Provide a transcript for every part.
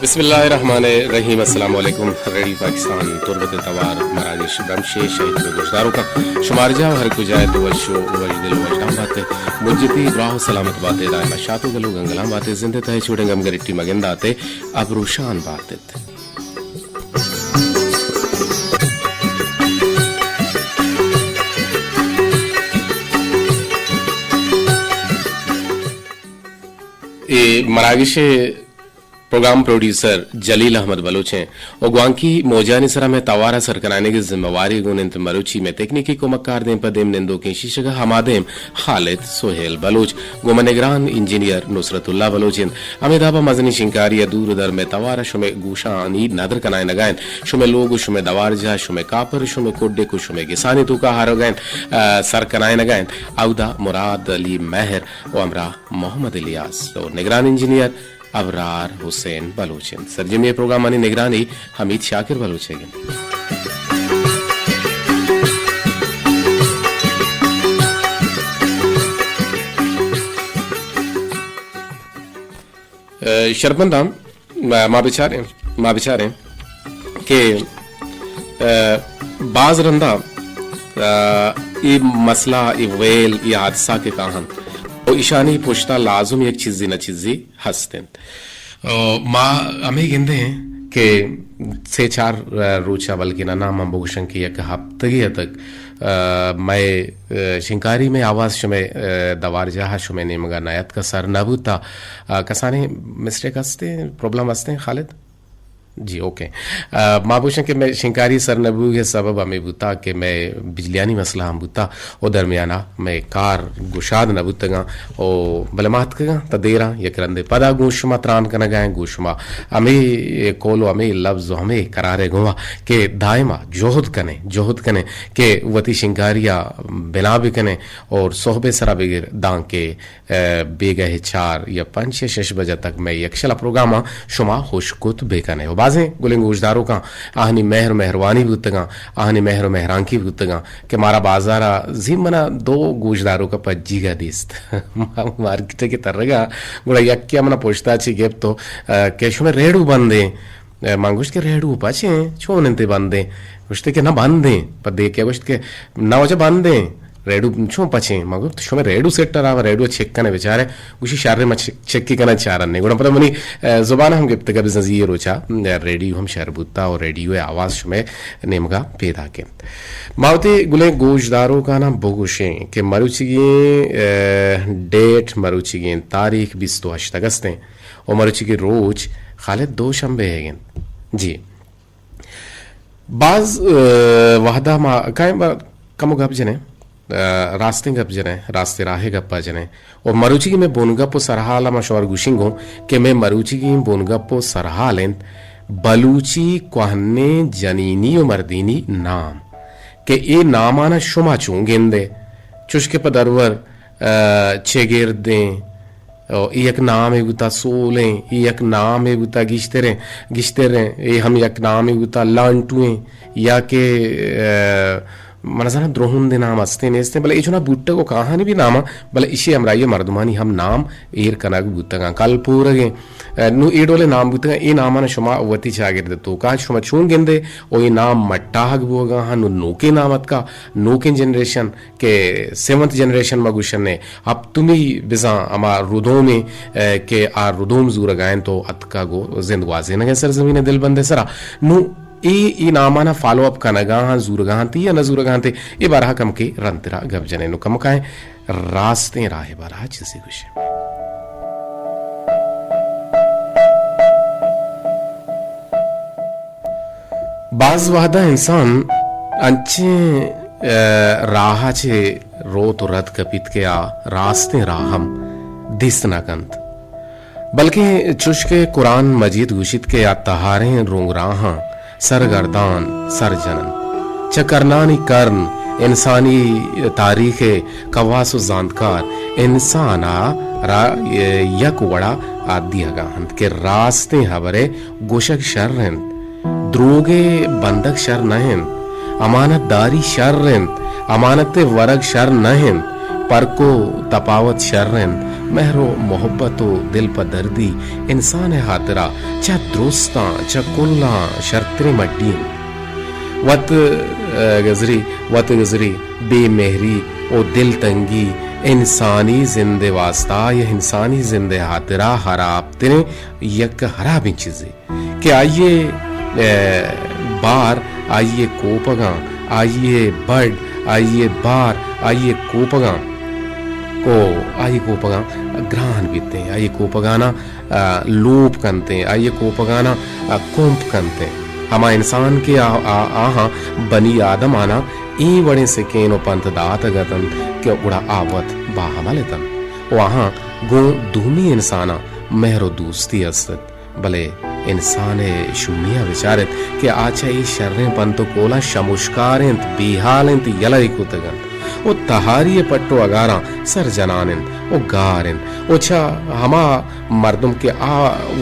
بسم اللہ الرحمن الرحیم۔ السلام علیکم۔ ریڈیو پاکستان تربت ءِ توار مراگش برمش ءِ شہید ءُ گوشداروکاں، شمارجاہ ءُ ہر کجا ات، وش ءُ وشدل ءُ وشنام بات ئے۔ مجتی براہ ءُ سلامت بات ئے، دائم شات ءُ گل ءُ گنگلاں بات ئے، زند ءِ تہ ءَ چوڑیں گمگریٹی مگندات ئے، ابروشان بات ات۔ اے مراگش ءِ پروگرام پروڈیوسر جلیل احمد بلوچ ایں ءُ گوانکی موجانی سرا مئے توار ءَ سر کنائینگ ءِ ذمہ واری گون انت مروچی مئے تکنیکی کمکار دیم پہ دیم نندوکیں شیشگ ءَ ہما دیم خالد سہیل بلوچ، گوں مئے نگران انجینئر نصرت اللہ بلوچ انت۔ ہمے داب ءَ مزنیں شنکاری ءَ دور ءُ در مئے توار ءَ شمئے گوشانی ندر کنائینگ ءَ انت۔ شمئے لوگ ءُ شمئے دوارجاہ، شمئے کاپر، شمئے کڈک ءُ شمئے گسانی توکا ہارگ ءَ انت، آ، سر کنائینگ ءَ انت۔ اودا مراد علی مہر ءُ ہمراہ محمد الیاس ءُ نگران انجینئر ابرار حسین بلوچ انت۔ سرجمی ءِ پروگرامانی نگرانی حمید شاکر بلوچ ئیگ انت۔ اے، شرپمنداں، ما، ما بچاریں، ما بچاریں کہ، اے، باز رندا، اے، اے مسئلہ، اے ویل، اے حادثہ کہ کاہنت، و ایشانی پشتا لازم یک چیزی نہ چیزی ہست انت۔ او ما ہمے گندیں کہ سے چار روچا بلکہ نہ نام ہم بگوشن کہ یک ہفتگی اتک، اے، مئے، اے، شنکاری مئے آواز شمئے، اے، دوارجاہ شمئے نیمگا نیاتکا سر نہ بوتا۔ اے، کسانیں مسٹیک ہستیں، پرابلم ہستیں خالد؟ جی، اوکے۔ اے، ما بوشن کہ مئے شنکاری سر نہ بوگ ءِ سبب ہمے بوتا کہ مئے بجلیانی مسئلہ ہم بوتا و درمیانا مئے کار گشاد نہ بوتگاں و بلے ما اتکگاں تا دیراں یک رندے پدا گوں شما تران کنگا ایں، گوں شما ہمے قول و ہمے لفظ و ہمے قرارے گوں کہ دائما جہد کنیں، جہد کنیں کہ وتی شنکاریا بنا بکنیں اور صحبے سرا بگر دانکہ اے، بیگہ ءِ چار یا پنچ یا شش بجہ تک مئے یکشلا پروگراماں شما ہوش کت بہ کن ئے۔ و بازیں گلیں گوشداروکاں آہانی مہر و مہروانی بوتگاں، آہانی مہر و مہرانکی بوتگاں کہ مارا بازارا زی منا دو گوشداروکا پجیگا دیست۔ ما مارکیٹ کہ ترگا گڑا یکیا منا پشتا چی گپت و، اے، کہ شمئے ریڈو بندیں۔ اے، من گوشت کہ ریڈو پچیں، چون انت بندیں؟ گوشت کہ نہ بندیں۔ پہ دیکے گوشت کہ نہ واجہ بندیں، ریڈو چون پچیں؟ من گوشت شمئے ریڈو سیٹ را، ریڈو چیک کنے بچارے۔ گوشی شر، ما چیک، چیکی کنن چارن نے۔ گڑا پدا منی، اے، زبان ہم گپتگا بزاں زی روچا، اے، ریڈیو ہم شر بوتا و ریڈیو آواز شمئے نیمگا پیدا کنت۔ ما وتی گلیں گوشداروکاناں بگوشیں کہ مروچیگیں، اے، ڈیٹ، مروچیگیں تاریخ بیست و ہشت اگستیں۔ و مروچیگیں روچ خالد دوشنبے ئیگ انت۔ جی۔ باز، اے، وہدا ما کائیں با کمو گپ جنیں، اے، راستیں گپ جنیں، راستیں راہے گپا جنیں۔ و مروچیگیں مئے بنگپ و سرحالا ما شمارا گوشیں گوں کہ مئے مروچیگیں بنگپ و سرحال انت بلوچی کوہنیں جنینی و مردینی نام، کہ اے نامانا شما چون گندے؟ چوش کہ پہ درور اے، چگردیں، او، اے یک نامے بوتا، سولیں، اے یک نامے بوتا، گیشتریں، گیشتریں، اے ہم یک نامے بوتا، لانٹویں، یا کہ، اے، من زاناں درہندیں نام ہستیں نیستیں، بلے اے چونا بوٹگ و کاہانی بھی نام، بلے ایشی ہمراہی مردمانی ہم نام ایر کنگ بوتگاں۔ کلپورگیں، اے، نو اے ڈولیں نام بوتگاں، اے نامانا شما وتی چاگرد توکا شما چون گندے، او اے نام مٹاہگ بوگا ہاں، نو نوکیں نام اتکا، نوکیں جنریشن، کہ سیونتھ جنریشن ما گوشنے، ہپتمی بزاں ہما ردومے، اے، کہ آ ردوم زورگا انت و اتکگ و زند گوازینگ ءِ سرزمین ءِ دلبند ءِ سرا۔ نو اے، اے نامانا فالو اپ کنگا ہاں، زورگا انت یا نہ زورگا انت، اے بارہا کمکے رندترا گپ جنیں۔ نو کمکائیں راستیں راہے بارہا چیزے گوشیں۔ باز وہدا انسان انچیں، اے، راہ ءَ چہ روت و رد کپیت کہ آ راستیں راہ ہم دیست نہ کنت، بلکیں چوش کہ قرآن مجید گوشیت کہ آ تہاریں رونگراہاں سرگردان سر جننت۔ چہ کرنانی کرن، انسانی تاریخ ءِ کواس و زانتکار انسان ءَ را یک وڑا آ دیہگا انت کہ راستیں ہبر ءِ گوشگ شر انت، دروگ ءِ بندگ شر نہ انت، امانت داری شر انت، امانت ءِ ورگ شر نہ انت، پرک و تپاوت شر انت، مہر و محبت و دل پہ دردی انسان ء ہاترا چہ درستاں، چہ کلاں شرتریں مڈی انت۔ وت، ء، گزری، وت گزری، بے مہری و دل تنگی انسانی زند ء واسطہ یا انسانی زند ء ہاترا ہراب تریں یک ہرابیں چیزے۔ کہ آئی ء، ء، بار، آئی ء کوپگاں، آئی ء بڈ، آئی ء بار، آئی ء کوپگاں، او آئی کوپگاں گران بیتیں، آئی کوپگاناں، ء، لوپ کنتیں، آئی کوپگاناں، ء، کمپ کنتیں۔ ہما انسان کہ آ-، آ-، آہاں بنی آدماناں اے وڑیں سکین و پنت داتگ اتنت کہ گڑا آ وت باہمل اتنت و آہاں گوں دومی انساناں مہر و دوستی است ات۔ بلے انسان ء شومی ء بچار ات کہ آ چہ اے شریں پنت و کولاں شموشکار انت، بیہال انت، یلہ ئے کتگ انت و تہاری ء پٹ و اگاراں سر جنان انت و گار انت و چہ ہما مردم کہ آ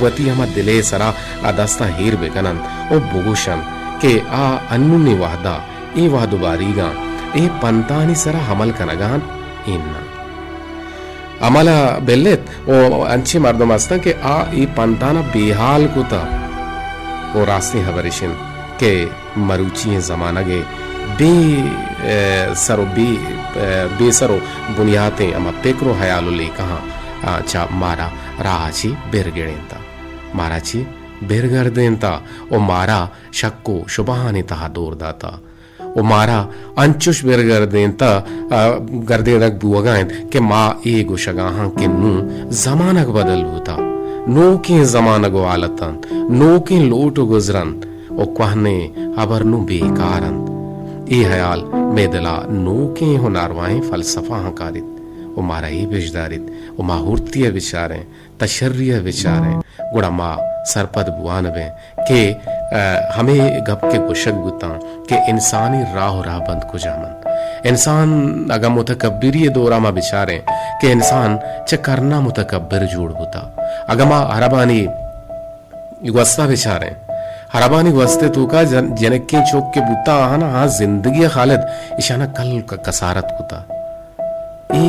وتی ہما دل ء سرا آ دستاں ایر بکن انت و بگوش انت کہ آ انونی وہدا، اے وہد و باریگاں اے پنتانی سرا عمل کنگا انت، اناں۔ عمل ء بل ایت و انچیں مردم ہستاں کہ آ اے پنتان ء بے ہال کتہ و راستیں ہبر اش انت کہ مروچی ئیں زمانگ ء بے، ء، سر و بے، ء، بے سر و بنیاتیں ہما پکر و ہیال و لیکہاں، آ، چہ مارا راہ ء چہ بر گڑینتہ، مارا چہ بر گردینتہ و مارا شک و شبہانی تہا دور داتہ۔ و مارا انچش برگردینتہ، ء، گردینگ بوہگا انت کہ ما اے گوشگا ہاں کہ نوں زمانگ بدل بوتہ، نوکیں زمانگ و حالت انت، نوکیں لوٹ و گزر انت و کوہنیں ہبر نوں بیکار انت۔ اے ہیال مئے دلا نوکیں و نارواہیں فلسفہ ہاں کاریت و مارا اے بژداریت و ما ہورتی ء بچاریں۔ تہ شری ء بچاریں، گڑا ما سرپد بوان بیں کہ، ء، ہمے گپ کہ گوشگ بوتاں کہ انسانی راہ و رہبند کجام انت۔ انسان اگاں متکبری ء دورا ما بچاریں کہ انسان چہ کرنا متکبر جوڑ بوتا۔ اگاں ما عربانی گوستا بچاریں، عربانی گوستے توکا جن-، جنکیں چک کہ بوتا آہانا، آ زندگی ء خالد اشانا کل ک-، کسارت کتا۔ اے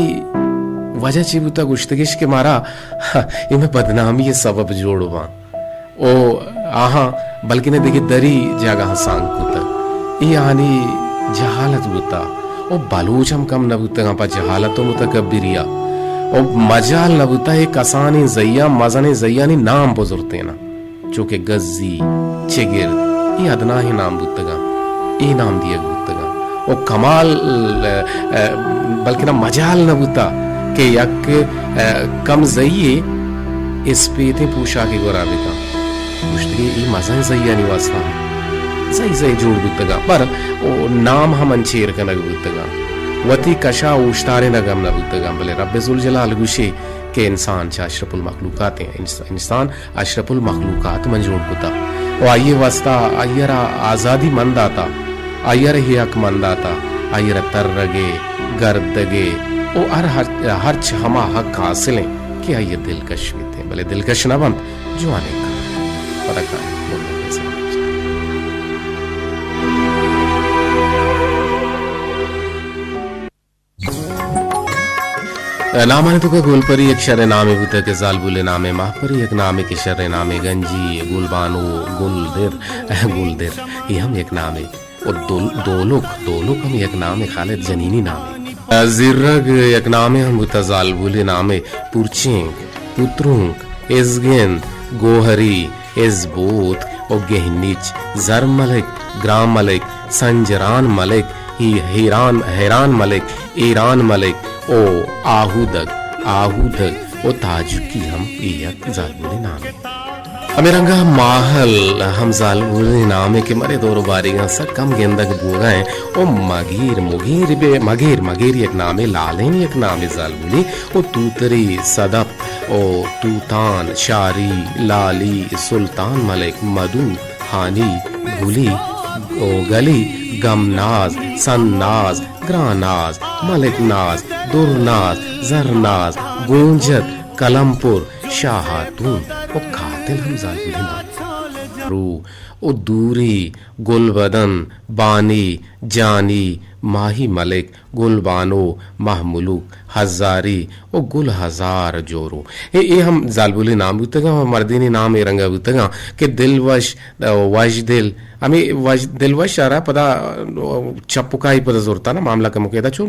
وجہ چی بوتا؟ گوشتگش کہ مارا اے مئے بدنامی ء سبب جوڑ باں۔ او آہاں بلکن دگہ دری جاگہاں سانگ کتگ۔ اے آہانی جہالت بوتا۔ او بلوچ ہم کم نہ بوتگاں پہ جہالت و متکبری ء۔ او مجال نہ بوتا اے کسانیں زیاں، مزنیں زیانی نام بزرتیناں۔ چو کہ گزی، چگرد، اے ادناہیں نام بوتگاں، اے نام دیگ بوتگاں۔ و کمال، ء، ء، بلکنا مجال نہ بوتا کہ یک، ء، کم زئی اسپیتیں پوشاکے گورا بکن۔ گوشتگی اے مزن زئیانی واسطہ زئی زئی جوڑ بوتگاں، پر و نام ہم انچیر کنگ بوتگاں۔ وتی کشا اوشتارینگ ہم نہ بوتگاں، بلے رب ذوالجلال گوشی کہ انسان چہ اشرف المخلوقات ہیں، انس-، انسان اشرف المخلوقات من جوڑ کتا۔ و آئی واسطہ آئی را آزادی من داتا، آئی را ہی حق من داتا، آئی را ترگے، گردگے و ہر، ہر، ہرچ ہما حق حاصل ہیں کہ آئی دلکش بیتے، بلے دلکش نہ بنت، جوانے کار۔ پدا کار۔ نامانی توکا گلپری یک شریں نامے بوتگ کہ زالبولے نامے، ماہپری یک نامے کہ شریں نامے، گنجی، گلبانو، گلدر، گلدر، اے ہم یک نامے۔ و دول-، دولک، دولک ہم یک نامے، خالد، جنینی نامے۔ زیرگ یک نامے ہم بوتگ زالبولے نامے، پورچینک، پترونک، ازگند، گوہری، ازبوت و گہنیچ، زر ملک، گران ملک، سنجران ملک، ہی-، ہیران، ہیران ملک، ایران ملک و آہودگ، آہودگ و تاجکی ہم اے یک زالبولے نامے۔ ہمے رنگا ماہل ہم زالبولے نامے کہ مرے دور و باریگاں سک کم گندگ بوگا ہیں۔ و مگیر، مگیر بے، مگیر، مگیر یک نامے، لالیں یک نامے زالبولی۔ و توتری، صدف، و توتان، شاری، لالی، سلطان ملک، مدو، ہانی، گلی، و گلی، گمناز، سناز، گراناز، ملک ناز، درناز، زرناز، گونجت، کلمپر، شاہ ہاتون و قاتل ہم زالبولی نام۔ رو و دوری، گل بدن، بانی، جانی، ماہی ملک، گل بانو، ماہ ملوک، ہزاری و گل ہزار جورو۔ اے، اے ہم زالبولی نام بوتگاں و مردینی نام اے رنگا بوتگاں کہ دلوش، وشدل، ہمے وش-، دلوش ءَ را پدا چپکائی پدا زرتاں نا، معاملہ کمکے دا چو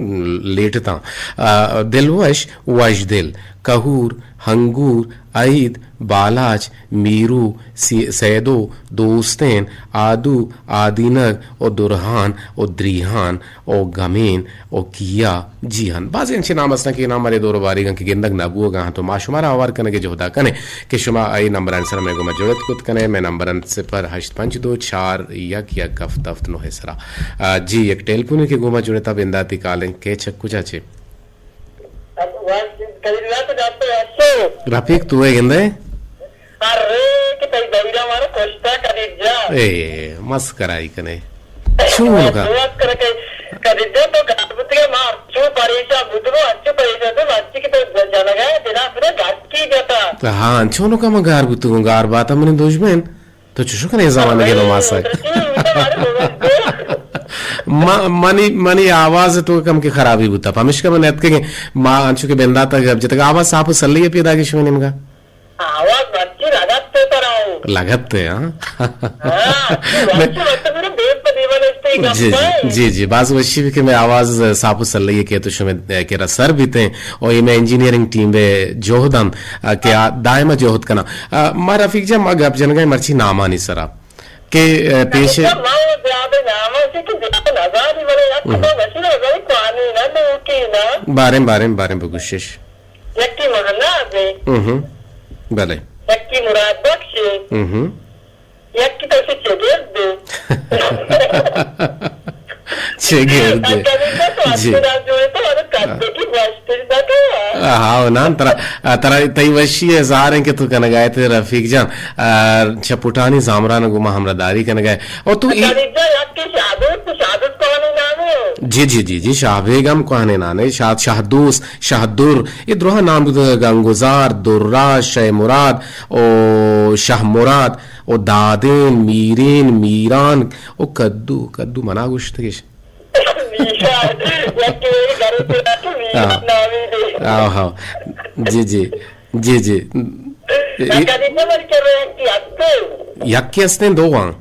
لیٹتاں۔ آ، دلوش، وشدل، کہور، ہنگور، عید، بالاچ، میرو، سی-، سیدو، دوستین، آدو، آدینگ و درہان و دریہان و گمین و کیا جیہان۔ بازیں انچیں نام استاں کہ نام مرے دور و باریگاں کہ گندگ نہ بوگا ہاں، تو ما شمارا آوار کنگے جہدا کنے کہ شما اے نمبرانی سرا مئے گوما جڑت کت کنے، مئے نمبران صفر ہشت پنچ دو چار یک یک ہفت ہفت نو سرا۔ آ، جی، یک ٹیلیفونے کہ گوما جڑتا، بنداتی کالیں، کئے چہ کجا چے؟ رفیق، تو ئے گندئے؟ ارے کہ تئی دئیرا مارا کشتا کدیجا۔ اے، مسکرائی کنے۔ چون کا؟ بات کرے کہ کدیجا تو گار بوتگے، ما چو پریشان بوتگو، اچو پریشان تو مرچی کہ تو جنگا دلا پورا گار کی جتا۔ ہاں، چونو کا ما گار بوتگو، گار باتا منی دشمن۔ تو چشو کنے زمانگے نماسگ؟ ما، منی، منی آواز تو کم کہ خرابی بوتا، پمیشکا من اتکگیں، ما انچو کہ بنداتا گپ جتگ، آواز صاف و سلی پیدا کہ شمے نیمگا؟ آواز مرچی لگت تے ترا۔ لگت تے، ہاں؟ ہاں، میں مرچی وقت میرے دیم پہ دیما نشتے ہی گپ جی، جی، ہے۔ جی، جی، باز وشی بی کہ مئے آواز صاف و سلی کہ تو شمے، اے، کہ رسر بیتیں، او اے مئے انجینئرنگ ٹیم بے جہد انت، آ، کہ آ دائما جہد کنا۔ آ، ما رفیق جان، ما گپ جنگا مرچی نامانی سرا کہ، آ، پیش اچھا، ما زیادہ نام ہے کہ زیادہ نزانی، بلے یک ہم۔ تو وشی نزانی، کوانی نا، نوکی نا۔ باریں، باریں، باریں بگوشش۔ یکی مہناز ہے۔ ہم۔ بلے۔ یکی مراد بخش ہے۔ ہم۔ یکی تو چگرد ہے۔ چگرد۔ جی۔ ہاں، نان ترا، ترا تئی وشی ہے، ظاہر ہے کہ تو کنگائے تھے رفیق جان، آ، چہ پٹانی زامران گوما ہمراہ داری کنگائے۔ اور تو ای جی، جی، جی، شاہ بیگم کوہنے نانے، شاہ، شاہ دوست، شاہ در، یہ درہ نام بوتگ، گنگزار، درا، شہ مراد، او شاہ مراد، او دادین، میرین، میران، او کدو، کدو منا گوشتگش۔ میران، یکی میری گھر سے آ تو میران ہاں۔ نامی دے۔ ہاں، ہاں۔ جی، جی۔ جی، جی۔ یکی ہستے دو ہاں۔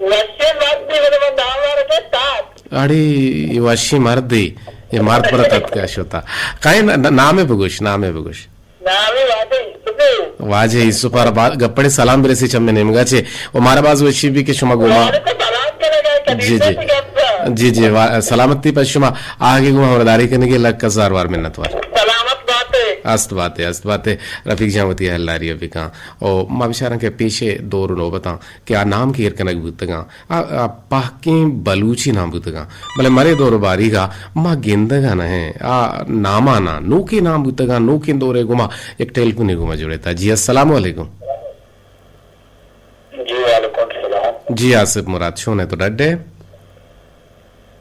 وشی مرد دی بلے من نام آ رکھے تاک۔ اڑے، یہ وشی مرد دی۔ یہ مرد پر تتکا شتا۔ کائے نا-، نا-، نامے بگوش، نامے بگوش۔ نامی واجہ یوسف ہے۔ واجہ یوسف آرا با-، گپڑے سلام برسی چمے نیمگا چے۔ و مارا باز وشی بی کہ شما گوما۔ وعلیکم سلام کرے گا، جی، جی۔ جی، جی، وا-، سلامتی پر شما۔ آگے گوما ہمراہ داری کنگے لک ہزار وار منت وار۔ سلامت باتے۔ است باتے، است باتے۔ رفیق جان وتی اہلداری بکاں۔ او ما بچاراں کہ پیشے دور و نوبتاں کہ آ نام کہ ایر کنگ بوتگاں، آ، آ پہکیں بلوچی نام بوتگاں، بلے مرے دور و باریگا ما گندگا نہ ایں۔ آ نامانا نوکیں نام بوتگاں، نوکیں دورے گوما یک ٹیلیفونے گوما جڑتا۔ جی، السلام علیکم۔ جی، وعلیکم السلام۔ جی، آصف مراد، چون ئے تو، ڈڈ ئے؟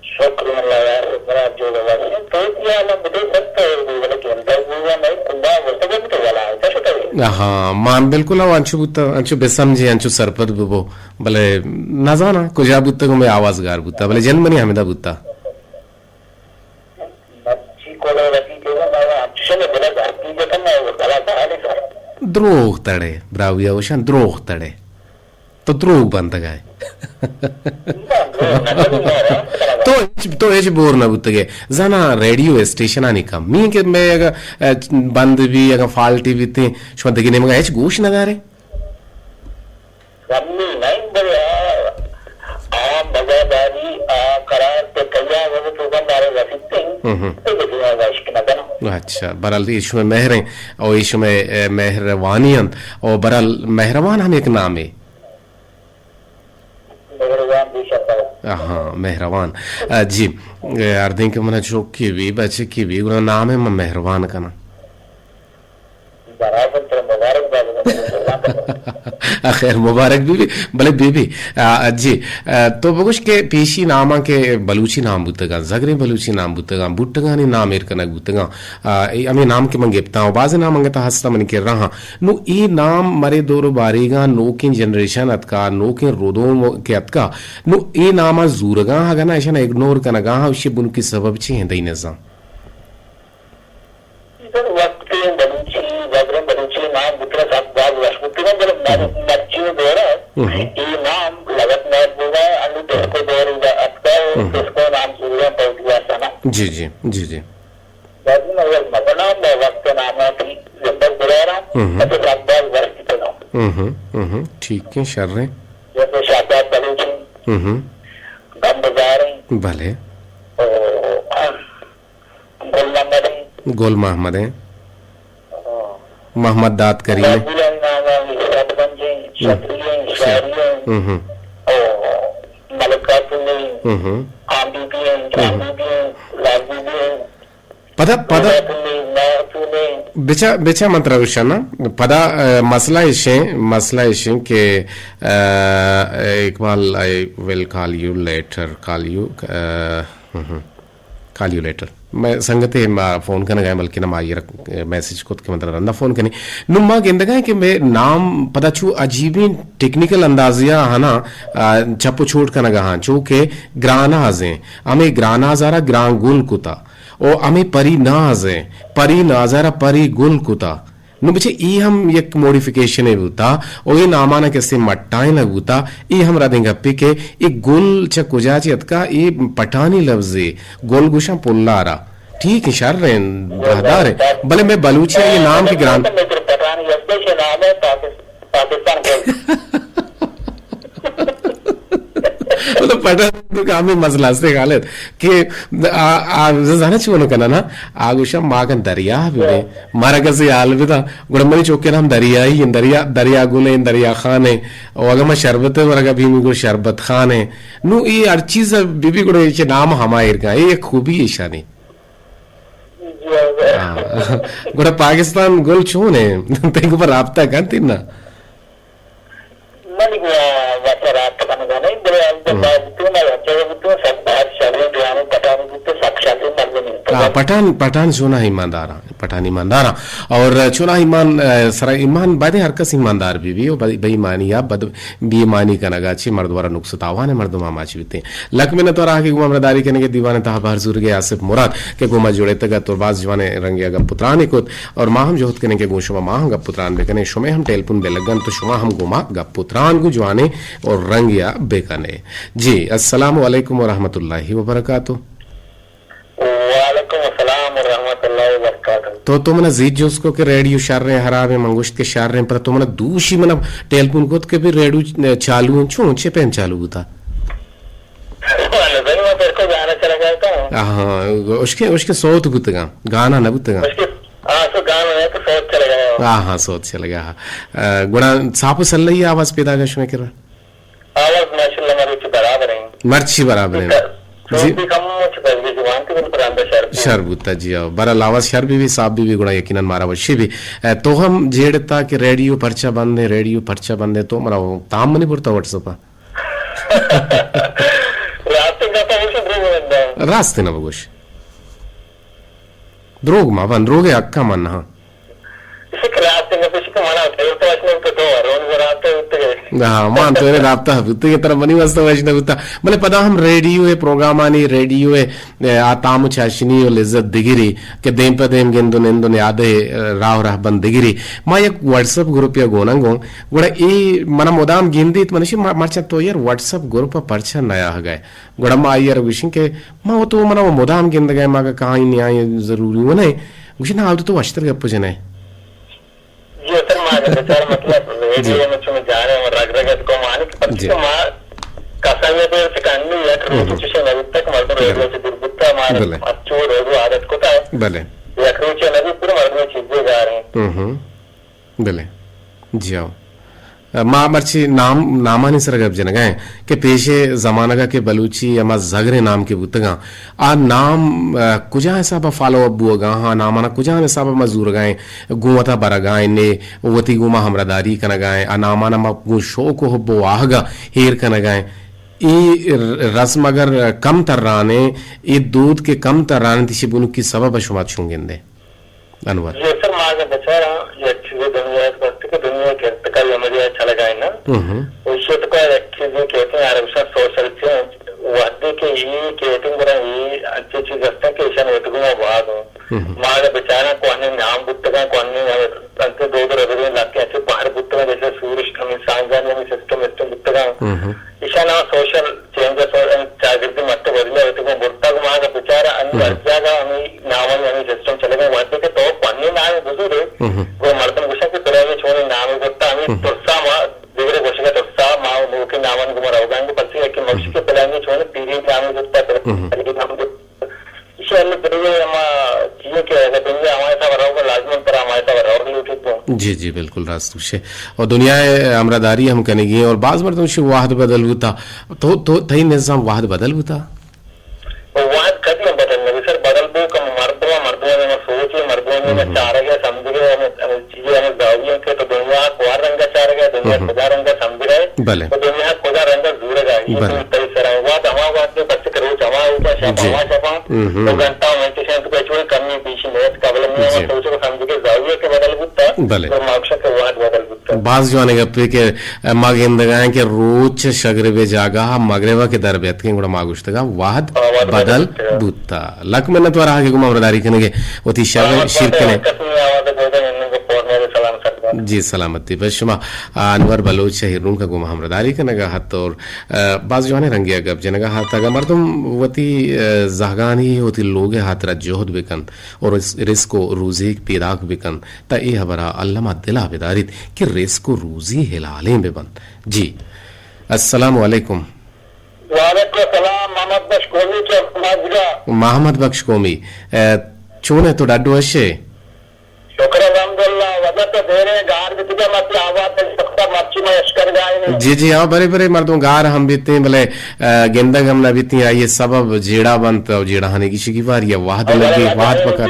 شکر اللہ یار، مراد جوڑ واسیں۔ تو کیا نہ بدے سکتا ہے، بلے کہ انٹرویو میں کمبا وسگت تو والا ہے، کیا شکر ہے؟ ہاں، مان بالکل او انچو بوتا، انچو بسمجھے، انچو سرپد ببو، بلے نزاناں کجا بوتا، گوں میں آواز گار بوتا، بلے جن منی ہمیدا بوتا۔ مرچی کوڑے رسی تے نا، میں انچو شنے بلا گار کی جتا، میں وہ بلا گار ہے۔ دروغ تڑے، براوی اوشان دروغ تڑے۔ تو دروگ بندگ ئے۔ تو ہچ، تو ہچ بور نہ بوتگ ئے۔ زاناں ریڈیو اسٹیشنانی کمی کہ مئے اگاں، اہ، بند بی، اگاں فالٹی بیتیں، شما دگہ نیمگا ہچ گوش نہ دارے؟ کمی نہیں، بلے آ، آ مزہ داری، آ قرار تے کیا وجہ تو کم دارے رسیتے ہیں، ہم ہم۔ تو دگہ نیمگا عشق نہ کرنا۔ اچھا، برحال اے شمئے مہر ایں، او اے شمئے، اہ، مہروانی انت، او برحال مہروان ہم ایک نامے۔ مہروان بے شک۔ ہاں، مہروان۔ آ، جی، اے، ہردیں کہ منا چوکی بی، بچکی بی، گڑا نام ءَ من مہروان کناں۔ برابر، ترا مبارک بات۔ آ، خیر مبارک بی بی، بلے بی بی، آ، جی، آ، تو بگوش کہ پیشی ناماں کہ بلوچی نام بوتگاں، زگریں بلوچی نام بوتگاں، بوٹگانی نام ایر کنگ بوتگاں، آ، اے ہمے نام کہ من گپتاں و بازیں نام انگتا ہستاں منی کرا ہاں۔ نو اے نام مرے دور و باریگاں نوکیں جنریشن اتکا، نوکیں ردوم کہ اتکا، نو اے ناماں زورگاں اگاں نہ اشاں اگنور کنگا ہاں، اشی بنکی سبب چی ہیں دئی نزاں؟ اے وقت بلوچی، زگریں بلوچی نام بوتگ سک باز وش بوتگ، بلے مر-، مرچی دور ء اے نام لگت نہ بوگا، انو ڈسکو دور اتکا، ڈسکو نام زورگاں پہ وتی واسطہ نا۔ جی، جی، جی، جی۔ لازم اول مزناں بہ وقت ناماں تھی زندگ برارا، اچھا سک باز وش بوتگاں۔ ٹھیک ہیں، شر ہیں۔ جیسے شہزاد بلوچ ہیں، گمبزار ہیں۔ بلے۔ او، گل محمد ہیں۔ گل محمد ہیں۔ ہاں۔ محمد داد کریم ہیں۔ محمد نام ہیں، شترنج ہیں، شتری ہیں، شاعری ہیں۔ ہم ہم۔ او، ملک خاتون ہیں۔ ہم ہم۔ خان بی بی ہیں، جان بی بی ہیں، لال بی بی ہیں۔ پدا، پدا۔ بچا، بچا من ترا گوشاں نا۔ پدا، آ، مسئلہ ایشیں، مسئلہ ایشیں کہ، آ، اقبال، I will call you later, call you, آ، ہم ہم۔ کال یو لیٹر۔ مئے سنگتے ما فون کنگا ایں، بلکن ما آئی را میسج کت کہ من ترا رندا فون کنیں۔ نوں ما گندگا ایں کہ مئے نام پدا چو عجیبیں ٹیکنیکل اندازے ء ہنا، آ، چپ و چوٹ کنگا ہاں، چو کہ گراناز ایں، ہمے گراناز ء را گران گل کتا، او ہمے پری ناز ایں، پری ناز ء را پری گل کتا۔ نوں بچے اے ہم یک موڈیفیکیشنے بوتا، او اے نامانا کسے مٹائینگ بوتا، اے ہم ردیں گپے کہ اے گل چہ کجا چہ اتکا، اے پٹھانی لفظے، گل گوشاں پلارا۔ ٹھیک ہے، شر ہیں، راہدار ہیں، بلے مئے بلوچی اے نام کہ گران۔ پٹھانی لفظے چہ نام ہے پاکستان۔ پاکستان کو۔ مطلب پٹھان تو کامیں مسئلہ ہستے خالد کہ آ، آ، زانا چون کنا نا، آ گوشا ما کن دریا ببیں، مارا کسی حال بدا، گڑا منی چوکے نام دریائی ہیں، دریا، دریا گل ہیں، دریا خان ہیں، او اگا ما شربت ورگا بی می گڑا شربت خان ہیں۔ نو اے ہر چیز بی بی گڑا اے چہ نام ہما ایر کن، اے یک خوبی ایشانی۔ ہاں۔ گڑا پاکستان گل چون ہے؟ تئی گوما رابطہ کنت نا؟ منی گوما واسا رابطہ کنگا نہیں، بلے البتہ باز تو ما جگہ بوتو، سب باز شریں جوانیں پٹھانی بوتو، سب شریں مردمی۔ ہاں، پٹھان، پٹھان چونا ایمانداراں، پٹھان ایمانداراں۔ اور چونا ایمان، آ، سرا ایمان بایدیں ہر کس ایماندار بی بی، و بے، بے ایمانی یا بد، بے ایمانی کنگا چی مردم را نقص تاوان ہے، مردم آماچ بیتے۔ لک منت وار آہگے گوں ہمراہداری کنگے دیوان تہا بہر زورگے آصف مراد کہ گوں ما جڑتگ ات اور باز جوانیں رنگے گپ و ترانے کت اور ما ہم جہد کنیں کہ گوں شما ما ہم گپ و تران بکنیں، شمے ہم ٹیلیفون بہ لگن تو شما ہم گوں ما گپ و تران گوں جوانیں اور رنگیا بکنے۔ جی، السلام علیکم و رحمت اللہ و برکاتہ۔ وعلیکم السلام و رحمت اللہ و برکاتہ۔ تو، تو منا زیت جست کو کہ ریڈیو شر ہیں، حراب ہیں، من گوشت کہ شر ہیں، پر تو منا دوشی منا ٹیلیفون کت کہ بھی ریڈیو چالو ہیں، چون چے پیم چالو بوتا؟ نزانی، ما پرکو گانا چلگا تھا۔ ہاں، اشکے، اشکے صوت بوتگا، گانا نہ بوتگا۔ اشکے، ہاں، سو گانا نہیں تو صوت چلگا۔ ہاں، ہاں، صوت چلگا۔ آ، گڑا صاف و سلئی آواز پیدا گا شمے کرا؟ آواز ماشاءاللہ مرچی برابر ہیں۔ مرچی برابر ہیں۔ جی۔ صوت بھی کم ہو چکا ہے، زبان کے بل پرندہ شر۔ شر بوتا جی، آ، برا لاواز شر بی بی، صاف بی بی، گڑا یقیناً مارا وشی بی۔ آ، تو ہم جیڑتا کہ ریڈیو پرچا بند ہے، ریڈیو پرچا بند ہے، تو مرا تام منی برتا واٹس ایپ۔ راستیں گپا گوشاں، دروگ نہ بنداں۔ راستیں نہ بگوش۔ دروگ ما بند، دروگ حقا من نہ۔ اسی کہ راستیں گپ اسی کہ منا دیر تو اچ نہ تو دو رون رابطہ ہوتے گئے۔ ہاں، مان تو رابطہ ہوتے کہ ترا منی واسطہ وش نہ ہوتا۔ بلے پدا ہم ریڈیو ہے، پروگرامانی ریڈیو ہے، آ تام و چاشنی و لذت دگری کہ دیم پہ دیم گند و نند و نیادے راہ و رہبند دگری۔ ما یک واٹس ایپ گروپیا گوناں گوں، گڑا اے منا مدام گندیت، منشی ما-، مرچاں تو یار واٹس ایپ گروپ پرچا نیا گئے؟ گڑا ما آئی ء را گوشیں کہ ما و تو منا و مدام گندگ ء، ما کہ کائی نیائی ضروری و نہ۔ گوشی نا، آ تو وشتر گپ جنئے۔ جی، اصل ما بچار مطلب جی۔ ریڈیو میں چون جانے و رگ رگ ات کو مانی کہ پرچہ جی۔ کہ ما کسان میں دیر سے کہنی یک روز ہم۔ چشے نہ بوتا کہ مردم ریڈیو بلے۔ سے دور بوتا، ما بلے۔ اچو ریڈیو عادت کو تا۔ بلے۔ یک روز نہ بوتا، مردم چیزیں جا رہے ہیں۔ ہم ہم۔ بلے۔ جی آؤ۔ ما مرچی نام، نامانی سر گپ جنگا ہیں کہ پیشے زمانگا کہ بلوچی ہما زگریں نام کہ بوتگاں، آ نام، آ، کجا حسابا فالو اپ بوگا ہاں، نامانا کجا حسابا ما زورگا ہیں، گوں وتا برگا ہیں، نے وتی گوں ما ہمراہداری کنگا ہیں، آ نامانا ما گوں شوق و حب و واہگا ہیر کنگا ہیں۔ اے رسم اگر کم ترانیں، اے دود کہ کم ترانیں، تیشی بنکی سبب شما چون گندے؟ انور۔ جی سر، ما اگر بچاراں یک چیزے دنیا ء است کہ دنیا ء کہ ارتقائی عمل ء چلگ ء انت۔ ہم۔ و ایشی ء توکا یک چیزے کہتے ہیں، آرا گوشاں سوشل چینج۔ وہدے کہ اے کہتے ہیں، گڑا اے انچیں چیز ہستن کہ ایشان وت گوں ما باز ہوں۔ ہم۔ ما اگر بچاراں کوہنیں نام بوتگاں، کوہنیں انچیں دود و ربیدگیں لہتے انچیں بہر بوتگاں، جیسے سورش ہمیں سائنسدانی ہمیں سسٹم وسٹم بوتگاں۔ ہم۔ ایشان ء سوشل چینج ء سو-، چاگردی مٹ ء بدلی ء وتی گوں برتگ۔ ما اگاں بچار ء انو ہر جاگہ ہمے نامانی ہمے سسٹم چلگ ء، وہدے کہ تو پنی نام بزورے، گڑا مردم گوشاں کہ بلے ہمے چونیں نامے زرتا، ہمے ترسا ما دگرے گوشگ ء ترسا ما نوکیں نامانی گوما روگا انگو، پرچے کہ مگوشی کہ بلے ہمے چونیں پیریں نامے زرتا، بلے ہمے نام زرتا۔ ایشی ء دنیا ء ہما چیزے کہ اگاں دنیا ہمارے ساتھ رہوگا، لازماً پر ہمارے ساتھ رہوگ لوٹیت تو۔ جی، جی، بالکل راست گوشے۔ اور دنیا ء ہمراہداری ہم کنگی ہیں اور بعض مردم شی وہد بدل بوتا۔ تو، تو، تئی نظام وہد بدل بوتا؟ وہد کدی ہم بدل نہ بی سر، بدل بو کہ مردم، مردم نے سوچ، مردم نے چارگ ء سمجھگ ء، ہمیں، ہمیں چیزیں ہمیں زاویہ کہ تو دنیا کو ہر رنگ چارگ ء، دنیا کجا رنگ سمجھگ ء، بلے۔ تو دنیا کجا رنگ زورگ ء، یہ بلے۔ تو تئی سر ہے۔ وہد ہما وہد میں بس کہ روچ ہما ہوتا، شپ جی۔ ہما شپاں۔ ہم، ہم۔ دو گھنٹہ میں کسی تو کچھ کمی پیشی نیت قبل میں جی۔ سوچ و سمجھ کے زاویہ کے بدل بوتا، بلے۔ تو ماکشا کے وہد بدل بوتا۔ باز جوانیں گپے کہ ما گندگائیں کہ روچ شگربے جاگہ مغربا کہ در بیتکیں، گڑا ما گوشتگا وہد ہاں، وہد بدل بدل بوتا۔ بوتا۔ لک منت وارا کہ گما ہمراہداری کنگے، وتی شر ہاں، شیر کنے۔ کسمی آواز بوزن انگو پورنے سلام سر۔ جی سلامتی بس شما۔ آ، انور بلوچ شہیر رون کا گما ہمراہداری کنگا ہت اور، آ، باز جوانیں رنگے گپ جنگا ہت۔ اگا مردم وتی، آ، زہگانی وتی لوگ ہاترا جہد بکنت اور رس-، رزق و روزیگ پیداک بکنت، تا اے ہبرا الما دلا بداریت کہ رزق و روزی حلالیں ببنت۔ جی، السلام علیکم۔ وعلیکم السلام، محمد بخش قومی چہ مازگا۔ محمد بخش قومی، اے، چون ئے تو، ڈڈ وش ئے؟ شکر الحمدللہ، وجہ تو دیرے گار بیتگا، مرچی آواز سختا، مرچی ما اشکر گائیں۔ جی جی، ہاں، برے برے مردم گار ہم بیتیں، بلے، اے، گندگ ہم نہ بیتیں، آئی سبب جیڑہ بنت، او جیڑہ ہنگی شگی واری وہد لگی، وہد پکر۔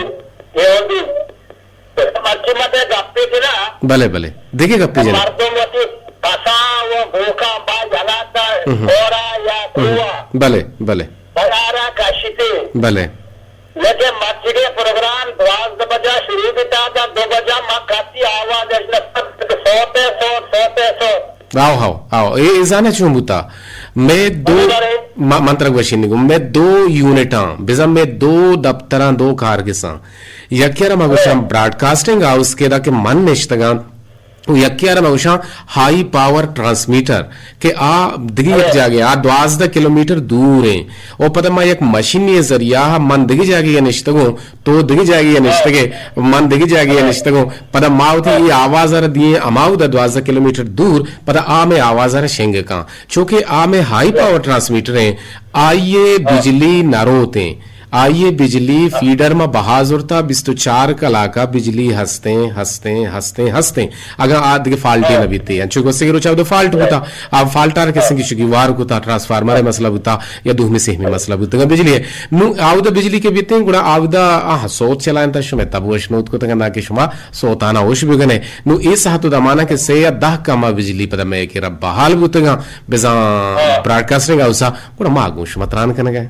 مرچی ما تئی گپے جنا۔ بلے، بلے۔ دگہ گپے جنا۔ مردم وتی پساں و گوکاں با یلہ دنت، ہم۔ کورا یا ہم۔ کوہا۔ بلے، بلے۔ بلارا کشیتے۔ بلے۔ لیکن مرچیگیں پروگرام دوازدہ بجا شروع بیتا، داں دو بجا ما کسی آواز اش نہ، سوتے سوت، سوتے سوت۔ آؤ، آؤ، آؤ۔ اے، اے زانے چون بوتا؟ مئے دو، بلے، بلے۔ ما-، من ترا گوشینگو، مئے دو یونٹاں، بزاں مئے دو دپتراں، دو کارگساں۔ یکے ء را ما گوشاں براڈکاسٹنگ ہاؤس کہ ادا کہ من نشتگاں، و یکے ء را ما گوشاں ہائی پاور ٹرانسمیٹر کہ آ دگہ یک جاگہ، آ دوازدہ کلومیٹر دور ایں۔ و پدا ما یک مشینی ذریعہ من دگہ جاگہ ء نشتگوں، تو دگہ جاگہ ء نشتگے، من دگہ جاگہ ء نشتگوں۔ پدا ما وتی اے آواز ء را دییں ہما اودا دوازدہ کلومیٹر دور، پدا آ مئے آواز ء را شنگ کاں۔ چونکہ آ مئے ہائی پاور ٹرانسمیٹر ایں، آئی ء بجلی نہ روت ایں۔ آئی ء بجلی فیڈر ما بہا زرتا، بیست و چار کلاک ء بجلی ہستیں، ہستیں، ہستیں، ہستیں۔ اگاں آ دگہ فالٹے نہ بیتے، انچو گوستگیں روچ ء اود فالٹ بوتا، آ فالٹ ء را کسیں کہ شگی وار کتا، ٹرانسفارمر ء مسئلہ بوتا یا دومی سہمی مسئلہ بوتگا بجلی ء۔ نوں آودا بجلی کہ بیتیں، گڑا آودا آ سوت چلائینتا، شمئے تب وش نوت کتگا، نہ کہ شما سوتانا ہوش بگنے۔ نوں اے ساعت و دمانا کہ سے یا دہ کما بجلی پدا مئے کہ رب بحال بوتگا، بزاں براڈکاسٹنگ ہاؤسا، گڑا ما گوں شما تران کنگا۔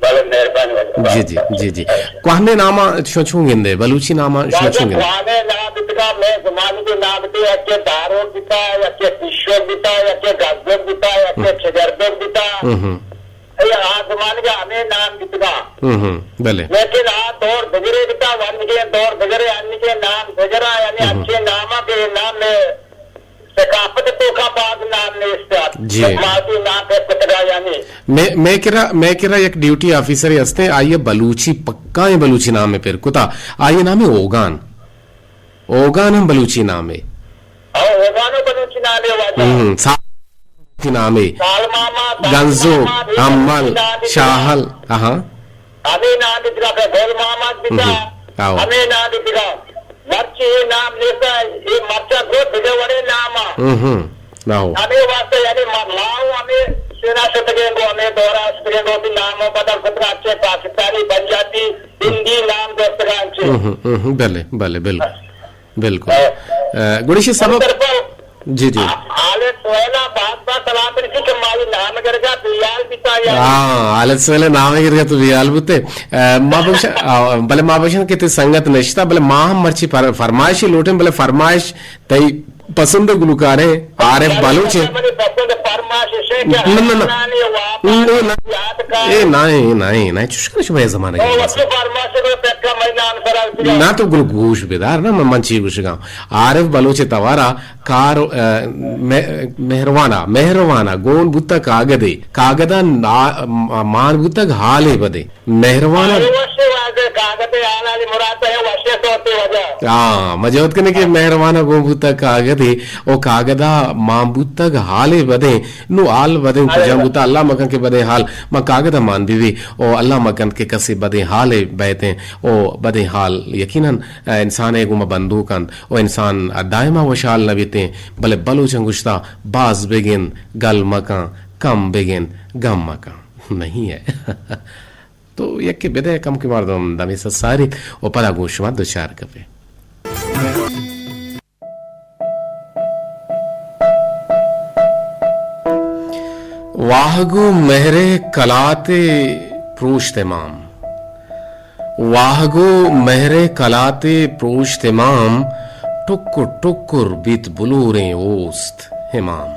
بلے، مہربانی واجہ۔ جی، جی، جی، جی۔ کوہنیں ناما شما چون گندے؟ بلوچی ناما شما واجہ چون گندے؟ کوہنیں نام بیتگا، مئے زمانگے نام بیتگا، یکے داروک بیتا، یکے پیشوک بیتا، یکے گزوک بیتا، یکے ہم۔ چگردوک بیتا۔ ہم، ہم۔ اے آ زمانگا ہمے نام بیتگا۔ ہم، ہم۔ بلے۔ لیکن آ دور دگرے بیتا، ونگے دور دگرے، انگے نام دگرا، یعنی ہم، ہم۔ اچھے ناما کہ نام میں ثقافت توکا باز نام نیست ات۔ جی۔ ماتی نام پر کتگا یعنی۔ مئے، مئے کرا، مئے کرا یک ڈیوٹی آفیسرے ہستیں، آئی ء بلوچی، پکائیں بلوچی نامے پر کتا، آئی ء نام اوگان۔ اوگان ہم بلوچی نامے۔ ہاں، اوگان و بلوچی نامے واجہ۔ ہم، سا-، بلوچی نامے۔ سال ماما، سال گنزو، ماما، امل، شاہل، ہاں۔ ہمے نام بیتگا کہ گل محمد بیتا، ہم۔ آؤ۔ ہمے نام بیتگا۔ مرچی اے نام نیستا، اے مرچا گو دگہ وڑے نام آ۔ ہم، ہم۔ نہ ہو۔ ہمے واسطہ یعنی ما، ما ہوں ہمے سینا شتگیں گو، ہمے دورا شتگیں گو، وتی نام و بدل کتگا، چے پاکستانی، پنجابی، ہندی نام دوستگان چے۔ ہم، ہم، ہم، بلے، بلے، بالکل۔ بالکل۔ ہاں۔ اے، گڑا ایشی سبب، طرفا جی، جی۔ آ-، آلے سویلا باز باز سلام برسی کہ مائی نام گرگا بیال بیتا یا۔ ہاں، آلے سویلا نام گرگا تو بیال بوتے۔ اے، ما بخش-، آ، بلے ما بخشن کہ تی سنگت نشتا، بلے ما ہم مرچی پر-، فرمائشی لوٹیں، بلے فرمائش تئی پسند گلوکاریں عارف بلوچ ہیں۔ منی پسند فرمائش ہے کہ نہ، نہ، نہ۔ نہ، نہ۔ اے نہ، اے نہ، اے نہ، چوش کنے شما اے زمانہ کے۔ نہ تو گلو گوش بدار نا، من، من چی گوشگاں۔ عارف بلوچ توارا کار، اے، مہ-، مہروانا، مہروانا، گون بوتا کاگدے، کاگدا نا-، مان بوتگ حالے بدے۔ مہروان ء، آئی وش ء واجہ کاگد ء حال علی مراد ء وش ء صوت ء وجہ۔ ہاں، ما جہد کنیں کہ مہروان ء گوں بوتگ کاگدے، او کاگد ء مان بوتگ حالے بدیں، نو حال بدیں کجام بوتگ، اللہ مکن کہ بدیں حال ما کاگد ء مان بہ بی، او اللہ مکن کہ کسے بدیں حالے بیتیں، او بدیں حال یقیناً انسان ء گوں ما بندوک انت، او انسان دائما وشحال نہ بیتیں، بلے بلوچاں گوشتا باز بگند گل مکن، کم بگند گم مکن۔ نہیں ہے۔ تو یکے بدئے کم کہ مردم دمے سساریت و پدا گوں شما دچار کپے۔ واہگو مہرے کلاتے پروشت امام۔ واہگو مہرے کلاتے پروشت امام، ٹکر ٹکر بیت بلوریں اوست امام۔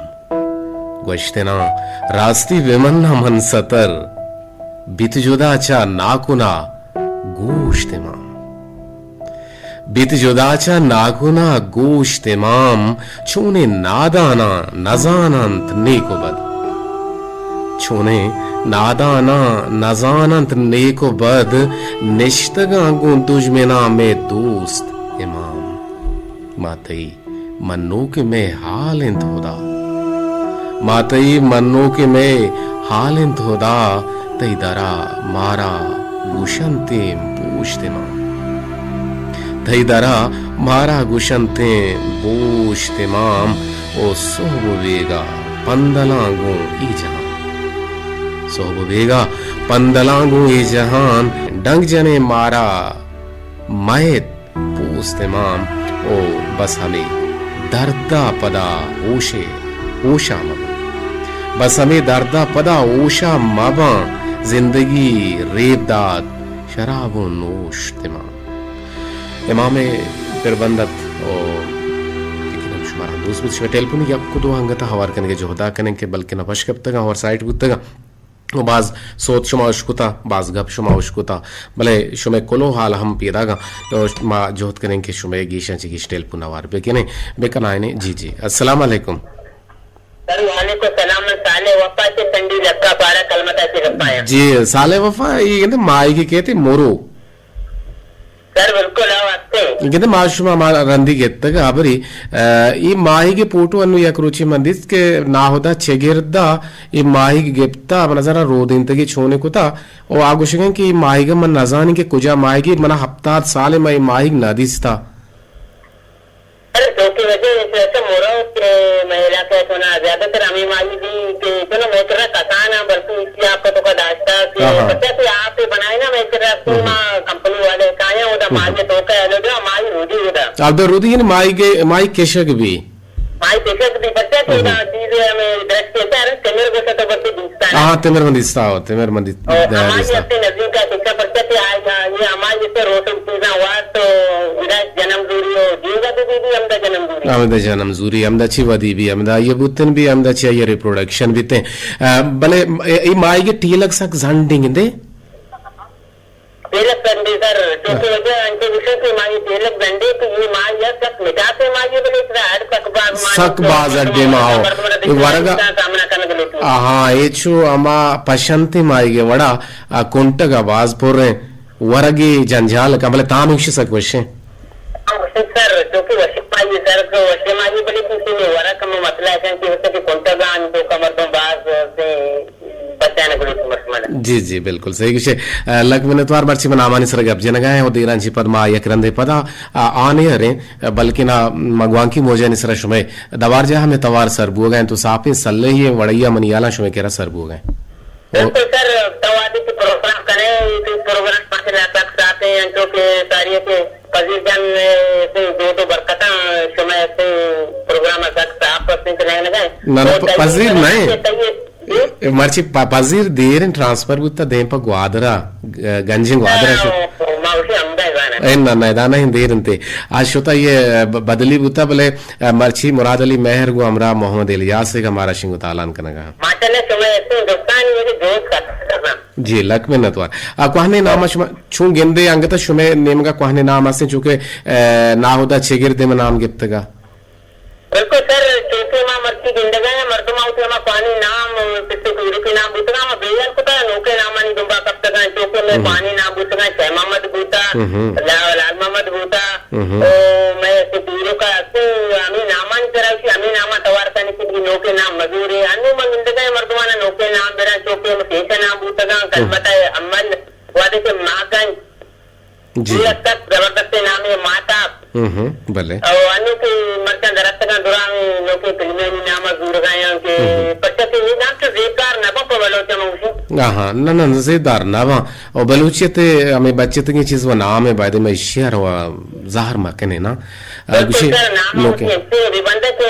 گوشتناں راستی بمناں من ستر، بیت جدا چہ ناکنا گوشت امام۔ بیت جدا چہ ناکنا گوشت امام، چونیں ناداناں نزاننت نیک و بد۔ چونیں ناداناں نزاننت نیک و بد، نشتگاں گوں دژمناں مئے دوست امام۔ ما تئی منوکیں مئے حال انت ہدا۔ ما تئی منوکیں مئے حال انت ہدا، تئی درا مارا گوشنتیں بوشت امام۔ تئی درا مارا گوشنتیں بوشت امام، او سہب و بیگا پندلاں گوں ای جہان۔ سہب و بیگا پندلاں گوں ای جہان، ڈنگ جنیں مارا مئیت پوست امام، او بس ہمے دردا پدا ہوشے، ہوشا مباں۔ بس ہمے دردا پدا ہوشا مباں، زندگی ریب دات شراب و نوشت امام۔ امام پر بندت او یقیناً شمارا دوست بوت۔ شمئے ٹیلیفون یک و دو انگتا ہوار کنگے جہدا کنیں کہ بلکنا پش کپتگاں، ہوار سائٹ بوتگاں۔ و باز سوت شما اشکتا، باز گپ شما اشکتا، بلے شمئے کلو حال ہم پیداگاں۔ تو ما جہد کنیں کہ شمئے گیشاں چہ گیش ٹیلیفون ہوار بکنیں، بکنائینیں۔ جی، جی۔ السلام علیکم۔ سر، وعلیکم السلام۔ من صالح وفا چہ سنڈی لکا پارا کلمتا چہ گپایاں۔ جی، صالح وفا، یہ کہتے ماہیگی کہتے مورو۔ سر، بالکل، آ واسطے۔ گندے ما شما ما رندی گتگ، ہبری، ا، ای ماہیگ پوٹو انو یک روچی من دیست کہ ناہدا چگردا ای ماہیگ گپتا، من نظر رودینتگی چونے کتا، او آ گوشگن کہ ای ماہیگ من نزانی کہ کجا ماہیگی، منا ہپتاد سال ما ای ماہیگ نہ دیستا۔ ارے، چونکہ وجہ ایسے ایسے مورو کہ میں علاقہ تو نا زیادہ تر ہمیں ماہیگی کہ تو نا میں کرا کسان ہاں، بلکہ اسی آپ کو تو کا داشتا کہ ہاں، ہاں۔ بچہ کہ آپ بنائے نا، میں کرا ہم، ہم۔ ما کمپنی والے کھایا، وہ دا ہم، ہم۔ ماہی تو کا لو جو ماہی رودی وہ دا۔ آپ دا رودی یعنی ماہیگ، ماہی کشگ بھی۔ ماہی کشگ بھی بچہ کہ ہم، ہم۔ دا چیز ہمیں درخت کے سر تمر گوشت تو بس دوستان۔ ہاں، تمر من دیستا ہو، تمر من دی-، او، دا ہماری دیستا۔ اپنے نزدیک کا کسا بچہ کہ آئے گا، یہ ہماری جیسے روشن چیزاں وار تو ادا جنم زوری ہو، جیگا تو بھی، بھی ہمدا جنم زوری۔ ہمدا جنم زوری، ہمدا چی ودی بھی، ہمدا یہ بوتن بھی، ہمدا چی یہ ریپروڈکشن بھی تے۔ آ، بلے اے، اے ماہیگ ٹیلگ سک زنڈنگ دے۔ ٹیلگ زنڈے سر، چونکہ وجہ انچو گوشے کہ ماہی ٹیلگ زنڈے کہ یہ ماہی ہے سک مٹاتے ماہی ہے، بلے اتنا ہر سک باز ماہی سک تو باز مردم اڈے ما ہو۔ مردم اے ورگا سامنا کرنے کے لیے۔ آہاں، اے چو ہما پشنتے ماہیگ وڑا، آ، کنٹگا باز پر ہیں۔ ورگی جنجال کن، بلے تام ایشی سک وشیں۔ ہاں، وشیں سر، چونکہ وشیں ماہی سر، تو وشیں ماہی بلے کسی نے ورگ ہم مسئلہ ہے کہ اسے کہ کنٹگان تو کمر تو باز سے بچانے کے لیے مسئلہ ہے۔ جی، جی، بالکل صحیح گوشے۔ آ، لک منتوار، مرچی من نامانی سرا گپ جنگا ایں و دیران چی پد ما یک رندے پدا، آ، آن ایئر ایں، بلکنا ما گوانکی موجانی سرا شمئے دوار جاہ ہمیں توار سر بوگا ایں، تو ساپیں سلہی ایں وڑیا منی حالاں شمئے کرا سر بوگا ایں۔ بالکل سر، تو آدی کہ پروگرام کنے، یہ تو پروگرام ماشاءاللہ سک ساپیں، انچو کہ ساری کہ پذیر جان، اے، دوست و برکتاں شمئے پروگرام سک ساپ پسند کنگا ایں۔ نہ، نہ، پذیر نہ ایں۔ مرچی پ-، پذیر دیر انت، ٹرانسفر بوتا دیم پہ گوادرا، گ-، گنجیں گوادرا شو۔ ما اسی ہمدا زانا۔ اے نہ، نہ، دانا ہی دیر انتے۔ آج شتا یہ ب-، بدلی بوتا، بلے مرچی مراد علی مہر گو ہمراہ محمد الیاس کا مارا شنگو تالان کنگا۔ ماشاءاللہ، شما ایسے دوستانی مجھے دوست کرتا۔ جی، لک منت وار۔ آ، کوہنیں نام شما چون گندے انگتا شما نیمگا کوہنیں نام ہستیں، چونکہ، اے، ناہدا چگردے میں نام گپتگا۔ بالکل سر، چونکہ ما مرچی گندگا ایں، مردم آؤ کہ ہما کوہنی نام، پچھے پیرکی نام بوتگا، ہما بیل کتا، نوکے نامانی دنبا کپتگا، چونکہ میں کوہنی نام بوتگا، شہ محمد بوتا، لا-، لال محمد بوتا، او میں سے پیرکا ہستیں، ہمیں نامانی طرح اسی ہمیں ناما توار کنی کہ نوکے نام مزورے، انو من گندگا ایں مردمانا نوکے نام برا، چونکہ ہم پیشہ نام بوتگا، کلمت امل، وعدے سے ماں گنج، جی۔ یہ سک زبردست نام ہے، ماتا۔ ہم، ہم، بلے۔ او انو کہ مرچاں درستگاں دراہیں نوکیں فلمانی نام زورگایاں کہ پرچا کہ یہ نام تو زیبدار نہ بن پہ بلوچ منگوشی۔ آہا، نہ، نہ، زیبدار نہ بن۔ او بلوچیت ہمیں بچتگیں چیز و نام ہے، باید میں شعر و ظاہر مکنے نا۔ آ، بالکل گوشے سر، نام نوکیں۔ ہم بھی بندے کہ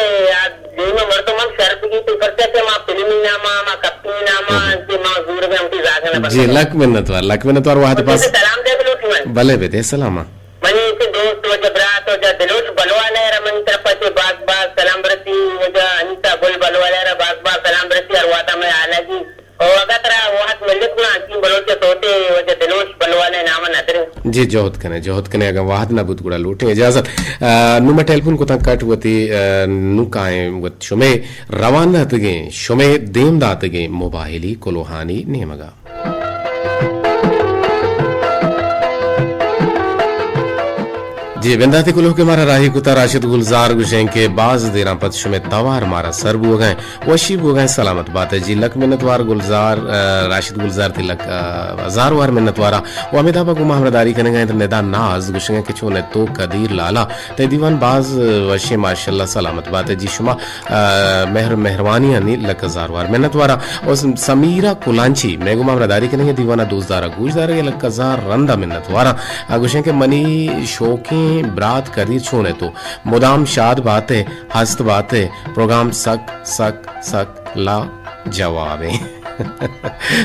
دیم مردم ہم شر بگی تو پرچا کہ ما فلمی نام، ما کپی نام، کہ ما زورگاں ہم کی زاگن جی، بندے۔ لک منت وار، لک منت وار، وہد پاس۔ سلام دے بلوچ من۔ بلے بدے سلام۔ منی ایشی دوست وجہ برات وجہ دلوش بلوالے را منی طرف سے باز باز سلام برسی، وجہ انیتا گل بلوالے را باز باز سلام برسی، ہر وعدہ میں آلگی۔ او اگہ ترا وہد ملت نا حکیم بلوچ توتے وجہ دلوش بلوالے نام ندرے۔ جی، جہد کنے، جہد کنے، اگہ وہد نہ بوت گڑا لوٹیں اجازت۔ آ، نو میں ٹیلیفون کو تاں کٹ وتی، آ، نو کائیں وت شمے روان داتگیں، شمے دیم داتگیں موبائلی کلوہانی نیمگا۔ جی، بنداتی کلوہ کہ مارا راہی کتا راشد گلزار گوشیں کہ باز دیراں پد شمے توار مارا سر بوگیں، وشی بوگیں، سلامت بات ہے۔ جی، لک منت وار گلزار، آ، راشد گلزار تی لک، آ، ہزار وار منت وارا۔ و ہمیں دابا گوں ما ہمراہ داری کنگا انت ندا ناز گوشگیں کہ چون تو قدیر لالا تے دیوان باز وشیں ماشاءاللہ، سلامت بات ہے۔ جی، شما آ، مہر مہروانی آنی لک ہزار وار منت وارا۔ او س-، سمیرہ کلانچی، مئے گوما ہمراہ داری کنگے دیوانا دوست دارا گوش دارگے لک ہزار رندا منت وارا۔ آ گوشیں کہ منی شوقیں برات قدیر چون ہے تو؟ مدام شاد بات ہے، ہست بات ہے، پروگرام سک، سک، سک لا جوابیں۔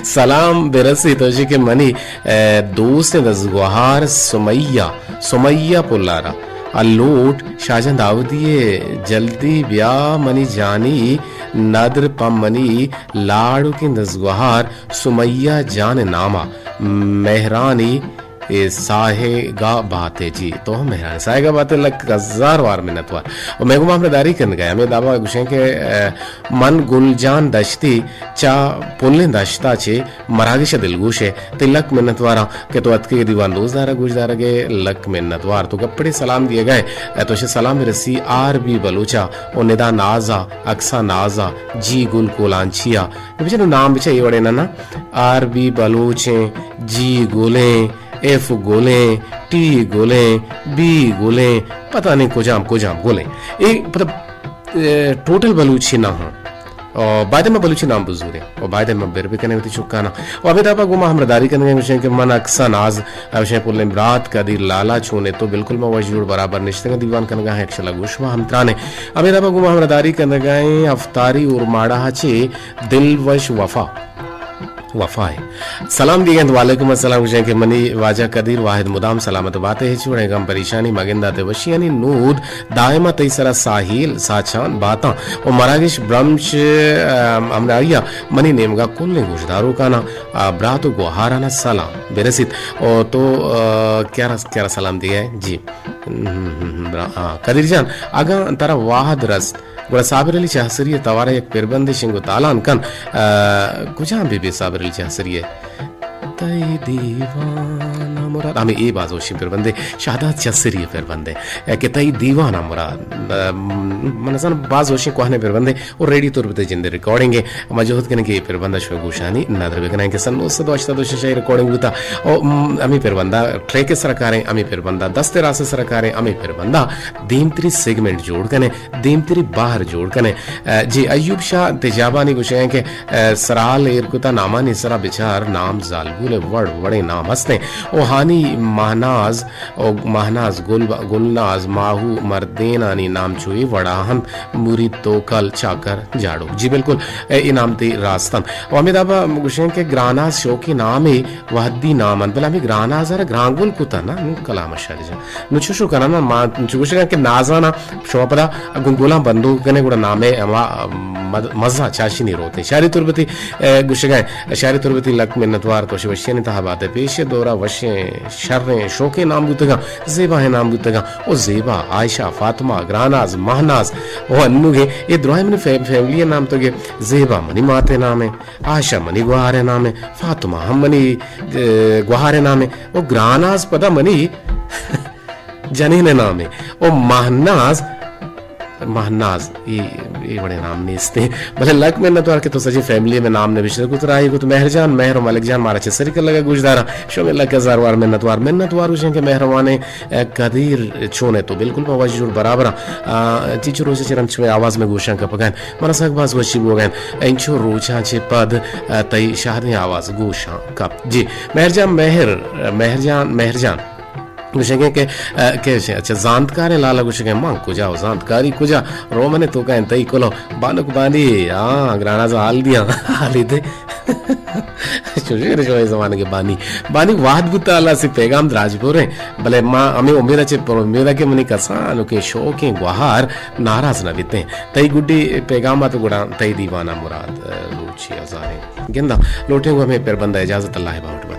سلام برسی تو جی کہ منی، اے، دوست دزگوہار سمیہ، سمیہ پلارا۔ ء لوٹ شاہجان داؤدی ء جلدی بیا منی جانی ندر پہ منی لاڑکیں دزگوہار سمیہ جان ء نام ء مہرانی ء ساہگ ء بات ء جی۔ تو ہم مہرانی ساہگ ء بات ء لک ہزار وار منت وار۔ و مئے گوما ہمراہ داری کنگ ء ہمے دابا گوشیں کہ، ء، من گل جان دشتی چہ پلیں دشتا چے مراگش ء دلگوش ء تئی لک منتواراں کہ تو اتکگ ء دیوان دوست دارگ گوش دارگ ء لک منتوار۔ تو گپڑے سلام دیگ ء ئے، تو شہ سلام رسی آر بی بلوچ ء و ندا ناز ء، اکسا ناز ء، جی گل کولانچی ء۔ بچے نو نام بچے اے وڑے نہ نہ، آر بی بلوچیں، جی گلیں، ایف گلیں، ٹی گلیں، بی گلیں، پتہ نہیں کجام کجام گلیں۔ اے پتہ، اے، ٹوٹل بلوچی نہ ہاں۔ او، باید ما بلوچی نام بزوریں۔ او، باید ما بر بکنیں وتی چکانا۔ او، ہمیں دابا گوں ما ہمراہ داری کنگا ایں، گوشیں کہ من اکسا ناز، گوشیں پلیں برات قدیر لالا چونے تو بالکل ما وش جوڑ برابر نشتگاں دیوان کنگا ہیں، یک شلا گوش ما ہم ترانے۔ ہمیں دابا گوں ما ہمراہ داری کنگا ایں، افطاری اور ماڑا چے دل وش وفا۔ وفا ہے۔ سلام دیگ ء انت، وعلیکم السلام، گوشیں کہ منی واجہ قدیر واحد مدام سلامت بات ء، ہچ وڑیں غم پریشانی مگندات ء، وشیانی نود دائم ء تئی سرا ساہیل ساچان باتاں و مراگش برمش، ام، ہمراہی ء منی نیمگا کلیں گوشداروکاناں، آ، برات و گوہاراناں سلام برسیت۔ او تو، آ، کیا رس-، کیا رس سلام دیگ ء؟ جی۔ ہم، ہم، ہم، برا-، آ، قدیر جان، اگاں ترا واحد رست، گڑا صابر علی چہسری ء توار ء یک پربندے شنگ و تالان کن۔ آ، کجام بہ بی صابر علی چہسری ء؟ تئی دیوان مراد، ہمے اے باز وشیں پربندے، شہداد چسری ءِ پربندے، اے کہ تئی دیوان ءَ مراد، ام، من زاناں باز وشیں کوہنیں پربندے، او ریڈیو تربت ءِ جندے ریکارڈنگ ءَ، ما جہد کنیں کہ اے پربند ءَ شمئے گوشانی ندر بکناں کہ سن نو سد و ہشتاد و شش ءَ ریکارڈنگ بوتا، او، ام، ہمے پربند ءَ ٹریک ءِ سرا کاریں، ہمے پربند ءَ دست ءِ راست ءِ سرا کاریں، ہمے پربند ءَ دیمتری سیگمنٹ جوڑ کنیں، دیمتری بہر جوڑ کنیں۔ ءَ، جی، ایوب شاہ تیجابانی گوشگ ءَ کہ، ءَ، سرحال ایر کتا نامانی سرا بچار، نام زالبول ءِ وڑ وڑیں نام ہستیں۔ او ہانی مہناز، او مہناز گل، گلناز، ماہو مردینانی نام چوئی وڑا ہم مرید توکل چاکر جاڑو۔ جی بالکل، اے، اے نام تی راستن۔ او ہمیں دابا گوشیں کہ گراناز شوقی نامے وہدی نام انت، بلے ہمیں گراناز ءَ را گرانگل کتا نا، نوں کلام شر جان۔ نوں چوشو کناں نا، ما چو گوشگاں کہ نازانا شما پدا گوں گلاں بندوک کنے گڑا نامے ہما مد-، مزہ چاشی نی روتے۔ شاری تربتی، اے، گوشگاں، شاری تربتی لک منتوار تو شی وشیانی تہا باتے پیش دورا وشیں شریں شوکیں نام بوتگاں، زیباہیں نام بوتگاں۔ او زیبا، عائشہ، فاطمہ، گراناز، مہناز، او انوگے، اے درائیں منی فیم-، فیملی نام تو گے، زیبا منی ماتے نامے۔ آشا منی گوہار ءِ نام ءَ، فاطمہ ہم منی، ءَ، گوہار ءِ نام ءَ، او گراناز پدا منی جنین ءِ نام ءَ، او مہناز، مہناز، اے، اے وڑیں نام نیست ایں۔ بلے لک منتوار کہ تو سجی فیملی ءِ مئے نام نبشتہ کت، راہی کت۔ مہر جان، مہر و ملک جان مارا چہ سری کلگ ءَ گوش داراں۔ شمئے لک ہزار وار منتوار، منتوار گوشیں کہ مہروانیں، ءَ، قدیر چون ئے تو بالکل پہ وش جوڑ برابر آں۔ آ، چیچو روچ ءَ چہ رند شمئے آواز مئے گوشاں کپگ ءَ انت۔ من ءَ سک باز وشی بوگ ءَ انت۔ انچو روچاں چہ پد، ءَ، تئی شہدیں آواز گوشاں کپت۔ جی، مہر جان مہر، مہر جان، مہر جان۔ گوشگ ءَ کہ، ءَ، کہ اچھا، زانتکاریں لالا گوشگ ءَ، من کجا و زانتکاری کجا؟ رو من توکا انت تئی کلو۔ بانک بانی، ہاں، گراناز حال دیاں، حالی دے۔ چوشیں شمئے زمانگ ءِ بانی۔ بانی وہد بوتا اللہ سے پیغام دراج بوریں۔ بلے ما ہمیں امید ءَ چہ پر امید ءَ کہ منی کسانوکیں شوکیں گوہار ناراض نہ بیتیں۔ تئی گڈی پیغام ءَ تو گڑا تئی دیوان ءَ مراد، ءَ، روچے ہزاریں۔ گنداں لوٹیں گوں ہمے پربند ءَ اجازت اللہ ءِ باہوٹ۔